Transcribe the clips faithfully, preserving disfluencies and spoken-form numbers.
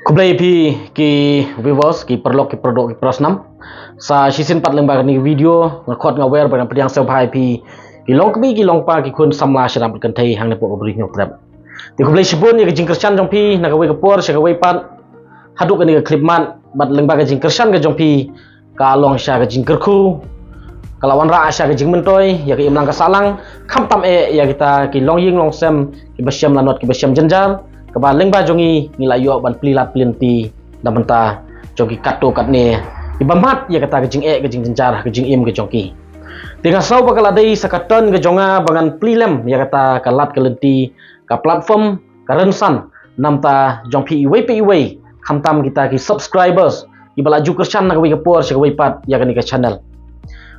Khublei phi ki viewers, ki paralok, ki paralok, ki parasnam. Sa shisien pat lyngba kane ka video nga khot nga wer ba ngan pdiang sngewbha ïa phi ki longkmie ki longpa, ki khun samla sha dap kynthei hangne hapoh ka Bri Hynñiewtrep. Te khublei shibun ïa ka jingkyrshan jong phi na kawei ka por sha kawei pat, haduh kane ka khyllipmat, bad lyngba ka jingkyrshan ka jong phi ka long sha ka jingkyrkhu, ka la wanrah sha ka jingmyntoi ïa ka imlang ka sahlang, khamtam eh ïa kita ki longïing longsem kiba shem lanot kiba shem jynjar, kaba lyngba jong ngi ngi la ïoh ban plie lad plie lynti na bynta jong ki katto katne kiba mad ïa kata ka jingeh ka jingjynjar ka jingim ka jong ki. Te nga sngew ba ka la dei sa ka turn ka jong nga ba ngan plie lem ïa kata ka lad ka lynti, ka platform, ka rynsan na bynta jong phi iwei pa iwei, khamtam kita ki subscribers kiba la ju kyrshan na kawei ka por sha kawei pat ïa kane ka channel.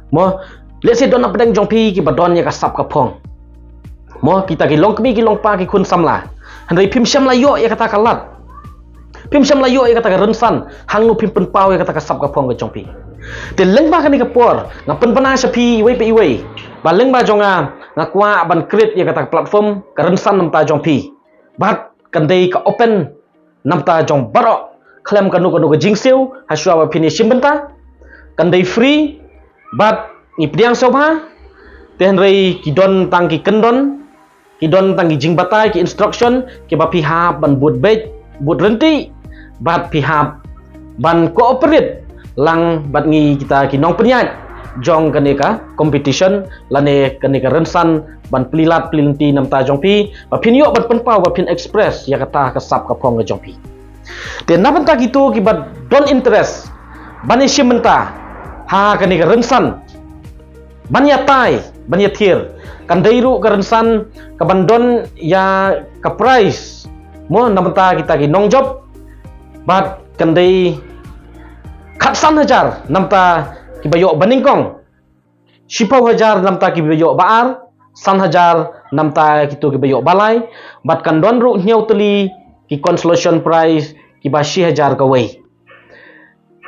Mo, lehse don na pdeng jong phi kiba don ïa ka sap ka phong. Mo, kita ki longkmie ki longpa, ki khun samla, hynrei phim shym la ïoh ïa kata ka lad, phim shym la ïoh ïa kata ka rynsan, hangno phim pynpaw ïa kata ka sap ka phong ka jong phi. Te lyngba kane ka por nga pynbna sha phi iwei pa iwei ba lyngba jong nga nga kwah ban create ïa kata ka platform, ka rynsan na bynta jong phi. Bad kan dei ka open na bynta jong baroh, khlem kano kano ka jingsiew, ha shuwa ba phin ïashim bynta. Kan dei free, bad ngi pdiang sngewbha. Te hynrei ki don tang ki kyndon, ki don tang ki jingbatai, ki instruction kiba phi hap ban bud beit, bud ryntih, bad phi hap ban cooperate lang bad ngi kita ki nongpynïaid jong kane ka competition lane kane ka rynsan ban plie lad plie lynti na bynta jong phi, ba phin ïoh ban pynpaw, ba phin express ïa kata ka sap ka phong ka jong phi. Te na bynta kito kiba don interest ban ïashim bynta ha kane ka rynsan, ban ïatai, ban ïathir, kan dei ruh ka rynsan kaban don ïa ka prize, mo, na bynta kita ki nongjop, bad kan dei khatsan hajar na bynta kiba ïoh banyngkong, shiphew hajar na bynta kiba ïoh ba ar, san hajar na bynta kito kiba ïoh ba lai, bad kan don ruh hynñiew tylli ki consolation prize kiba shi hajar kawei.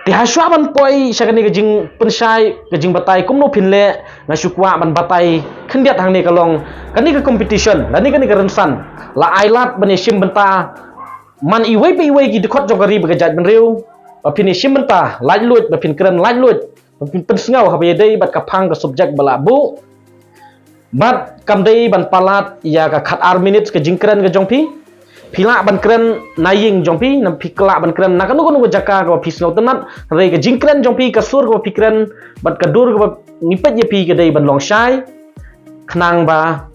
Te ha shuwa ban poi sha kane ka jingpynshai, ka jingbatai kumno phin leh, nga shu kwah ban batai khyndiat hangne ka long, kane ka competition lane kane ka rynsan la ai lad ban ïashim bynta man iwei pa iwei ki dkhot jong ka ri bad ka jaitbynriew, ba phin ïashim bynta laitluid, ba phin kren laitluid, ba phin pynsngew haba ïadei bad ka phang ka subject ba la buh. Bad kam dei ban palat ïa ka khatar minit ka jingkren ka jong phi. Phi lah ban kren na ïing jong phi, na phi lah ban kren na kano kano ka jaka kaba phi sngewtynnat, hynrei ka jingkren jong phi, ka sur kaba phi kren, bad ka dur kaba ngi peit ïa phi ka dei ban long shai, khnang ba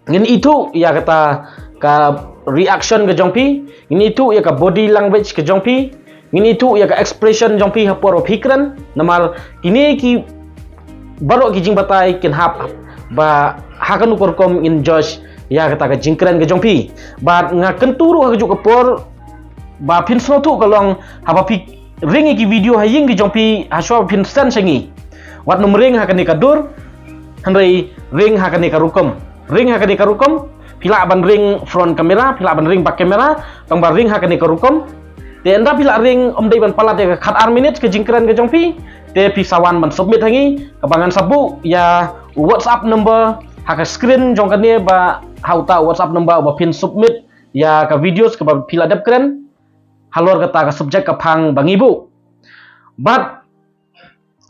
ngin ithuh ïa kata ka reaction ka jong phi, ngin ithuh ïa ka body language ka jong phi, ngin ithuh ïa ka expression jong phi ha por ba phi kren. Namar kine ki baroh ki jingbatai kin hap ba ha kano ka rukom ngin judge ïa kata ka jingkren ka jong phi. Bad nga kyntu ruh ha kajuh ka por ba phin sngewthuh ka long haba phi ring ïa ki video ha ïing ki jong phi, ha shuwa ba phin send sha ngi, wat nym ring ha kane ka dur, hynrei ring ha kane ka rukom. Ring ha kane ka rukom, phi lah ban ring front camera, phi lah ban ring back camera, tang ba ring ha kane ka rukom. Te ynda phi lah ring, ym dei ban palat ïa ka khatar minit ka jingkren ka jong phi, te phi sa wan ban submit ha ngi, kaba ngan sa buh ïa u WhatsApp number ha ka screen jong kane ba ha uta u WhatsApp number ba phin submit ïa ka videos kaba phi la dep kren halor kata ka subject ka phang ba ngi buh. Bad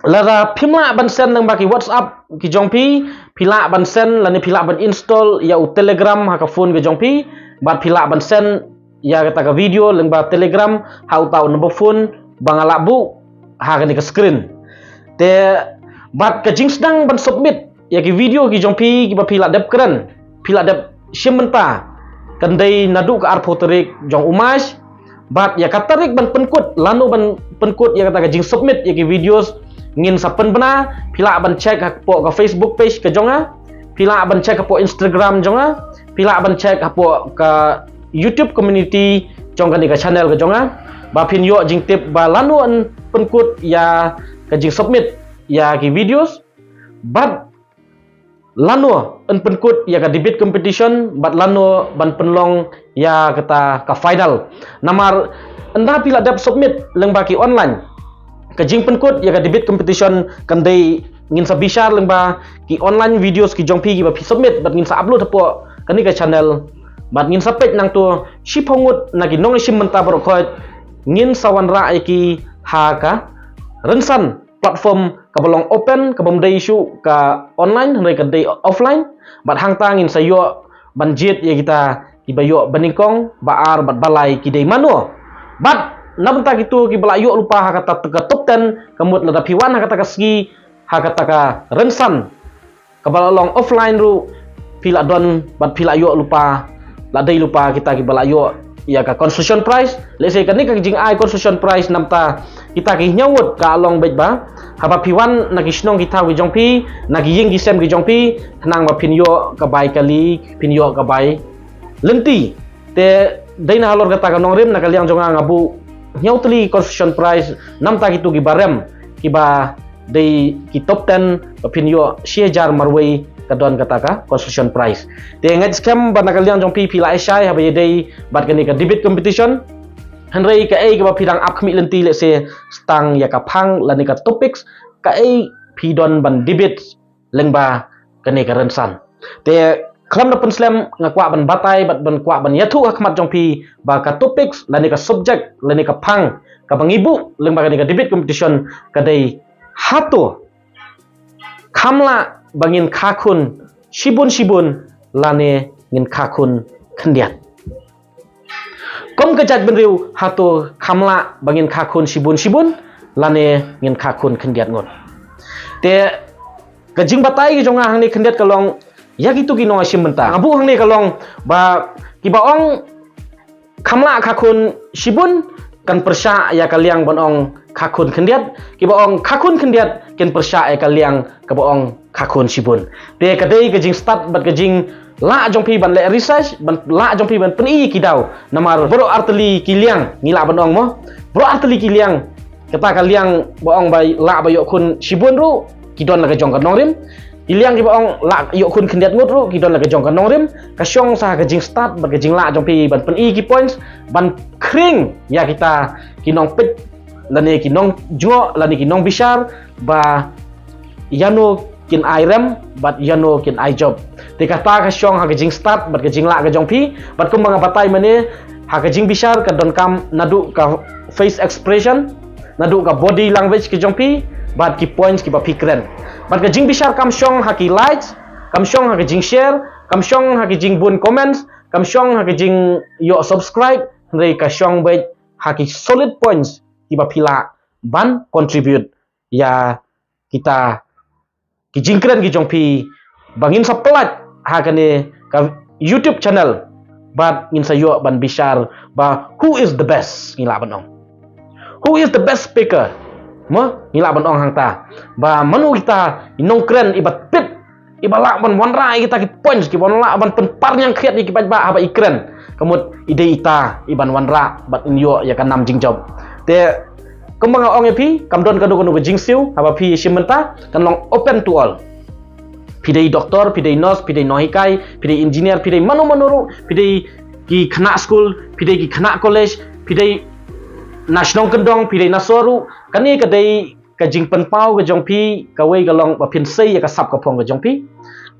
lada phim lah ban send lyngba ki WhatsApp ki jong phi, phi lah ban send lane phi lah ban install ïa u Telegram ha ka phone ka jong phi, bad phi lah ban send ïa kata ka video lyngba Telegram ha uta u number phone ba nga lah buh ha kane ka screen. Te bad ka jingsdang ban submit ïa ki video ki jong phi kiba phi lah dep kren, phi lah dep shim bynta, kan dei naduh ka arphew tarik jong u March. Bad ïa ka tarik ban pynkut, lano ban pynkut ïa kata ka jingsubmit ïa ki videos, ngin sa pynbna. Phi lah ban check hapoh ka Facebook page ka jong nga, phi lah ban check hapoh Instagram jong nga, phi lah ban check hapoh ka YouTube community jong kane ka channel ka jong nga, ba phin ïoh jingtip ba lano yn pynkut ïa ka jingsubmit ïa ki videos, bad lano yn pynkut ïa ka debate competition, bad lano ban pynlong ïa kata ka final. Namar ynda phi lah dep submit lyngba ki online, ka jingpynkut ïa ka debate competition kan dei ngin sa bishar lyngba ki online videos ki jong phi kiba phi submit bad ngin sa upload hapoh kane ka channel. Bad ngin sa peit nangta shiphew ngut na ki nongïashim bynta baroh khoit ngin sa wanrah ïa ki ha ka rynsan platform kaba long open, kaba ym dei shuh ka online, hynrei ka dei offline. Bad hangta ngin sa ïoh ban jied ïa kita kiba ïoh ba nyngkong, ba ar bad ba lai ki dei mano. Bad na bynta kito kiba la ïoh lypa ha kata ka top ten, ka mut lada phi wan ha kata ka sngi ha kata ka rynsan kaba la long offline ruh, phi la don bad phi la ïoh lypa, la dei lypa kita kiba la ïoh ïa ka consolation prize. Lehse kane ka jingai consolation prize namar kita ki hynñiew ngut ka long beit ba haba phi wan na ki shnong ki thaw ki jong phi, na ki ïing ki sem ki jong phi, khnang ba phin ïoh ka bai kali, phin ïoh ka bai lynti. Te dei na halor kata ka nongrim, na ka liang jong nga nga buh hynñiew tylli consolation prize namar kito kiba rem, kiba dei ki top ten, ba phin ïoh shi hajar marwei ka don kata ka consolation prize. Te ngeit skhem ba na ka liang jong phi phi la ïa shai haba ïadei bad kane ka debate competition. Hynrei kaei kaba phi dang ap khmih lynti, lehse tang ïa ka phang lane ka topics, kaei phi don ban debate lyngba kane ka rynsan. Te khlem da pynslem, nga kwah ban batai bad ban kwah ban ïathuh ha khmat jong phi ba ka topics lane ka subject lane ka phang kaba ngi buh lyngba kane ka debate competition ka dei, hato kham lah ba ngin kha khun shibun shibun lane ngin kha khun khyndiat? Kum ka jaitbynriew, hato kham lah ba ngin kha khun shibun shibun lane ngin kha khun khyndiat ngut? Te ka jingbatai ka jong nga hangne khyndiat ka long ïa kito ki nongshim bynta. Nga buh hangne ka long ba kiba ong kham lah kha khun shibun kan pyrshah ïa ka liang ban ong kha khun khyndiat, kiba ong kha khun khyndiat kin pyrshah ïa ka liang kaba ong kha khun shibun. Te ka dei ka jingstad bad ka jinglah jong phi ban leh research, ban lah jong phi ban pyni ki daw. Namar baroh artylli ki liang ngi lah ban ong mo. Baroh artylli ki liang, kata ka liang ba ong ba lah ba ïoh khun shibun ruh ki don la ka jong ka nongrim. Ki liang kiba ong lah ïoh khun khyndiat ngut ruh ki don la ka jong ka nongrim. Ka shong sa ka jingstad bad ka jinglah jong phi ban pyni ki points, ban khring ïa kita ki nongpeit lane ki nongjngoh lane ki nongbishar ba ïano kin ai rem bad ïano kin ai jop. Te kata ka shong ha ka jingstad bad ka jinglah ka jong phi, bad kumba nga batai mynne, ha ka jingbishar ka donkam naduh ka face expression, naduh ka body language ka jong phi, bad ki points kiba phi kren. Bad ka jingbishar kam shong ha ki likes, kam shong ha ka jingshare, kam shong ha ka jingbun comments, kam shong ha ka jingïoh subscribe, hynrei ka shong beit ha ki solid points kiba phi lah ban contribute ïa kita ki jingkren ki jong phi, ba ngin sa pynlait ha kane ka YouTube channel, bad ngin sa ïoh ban bishar ba who is the best, ngi lah ban ong. Who is the best speaker? Mo, ngi lah ban ong hangta ba mano kita i nongkren iba tip, iba lah ban wanrah ïa kita ki points, kiba lah ban pynpar ñiangkhiat ïa ki paidbah haba i kren. Ka mut i dei ita iban wanrah bad in ïoh ïa ka nam jingjop. Te kumba nga ong ïa phi, kam don kano kano ka jingsiew haba phi shim bynta, kan long open to all. Phi dei doktor, phi dei nurse, phi dei nonghikai, phi dei engineer, phi dei mano mano ruh, phi dei ki khynnah skul, phi dei ki khynnah college, phi dei na shnong kyndong, phi dei na sor ruh. Kane ka dei ka jingpynpaw ka jong phi, kawei ka long ba phin sei ïa ka sap ka phong ka jong phi,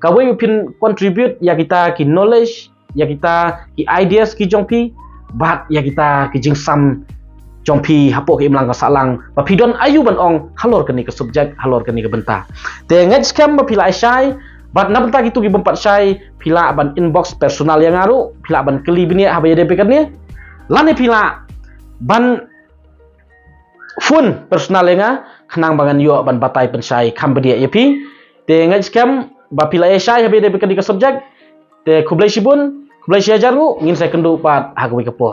kawei ba phin contribute ïa kita ki knowledge, ïa kita ki ideas ki jong phi, bad ïa kita ki jingsam jong phi hapoh ka imlang ka sahlang, ba phi don aïu ban ong halor kane ka subject, halor kane ka bynta. Te ngeit skhem ba phi lah shai, bad na bynta kito ki bym pat shai, phi lah ban inbox personal ïa nga ruh, phi lah ban kylli bniah haba ïadei bad kane, lane phi lah ban phone personal ïa nga, khnang ba ngan ïoh ban batai pynshai kham bniah ïa phi. Te ngeit skhem ba phi lah shai haba ïadei bad kane ka subject. Te khublei shibun, khublei shihajar nguh, ngin sa ïakynduh pat ha kawei ka por.